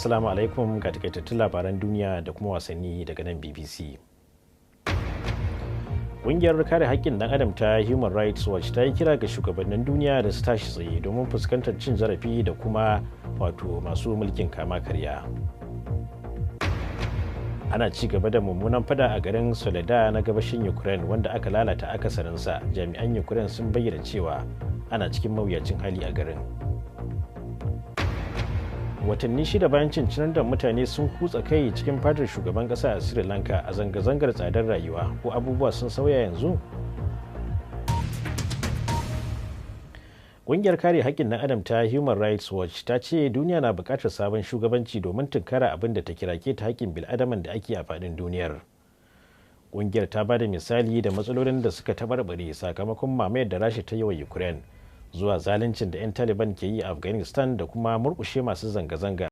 Assalamu alaikum, ga takaitattun labaran duniya da kuma wasanni daga nan BBC. Ƙungiyar kare haƙƙin ɗan adam ta Human Rights Watch ta yi kira ga shugabannin duniya da su tashi tsaye domin fuskantar cin zarafi da kuma wato masu mulkin kama karya. Ana ci gaba da mummunan fada a garin Soledar na gabashin Ukraine, wanda aka lalata akasarinsa. Jami'an Ukraine sun bayyana cewa ana cikin mawuyacin hali a garin. Watanni 6 bayan cincirin da mutane sun kutsa kai cikin fadar shugaban kasa a Sri Lanka a zanga-zangar tsadar rayuwa, ko abubuwa sun sauya yanzu? Ƙungiyar kare haƙƙin ɗan adam ta Human Rights Watch ta ce duniya na buƙatar sabon shugabanci domin tunkara abin da ta kira keta haƙƙin bil'adaman da ake a faɗin duniyar. Ƙungiyar ta ba da misali da matsalolin da suka tabarbare sakamakon mamayar da Rasha ta yi wa Ukraine, zuwa zaluncin da 'yan Taliban ke yi a Afghanistan da kuma murkushe masu zanga-zanga.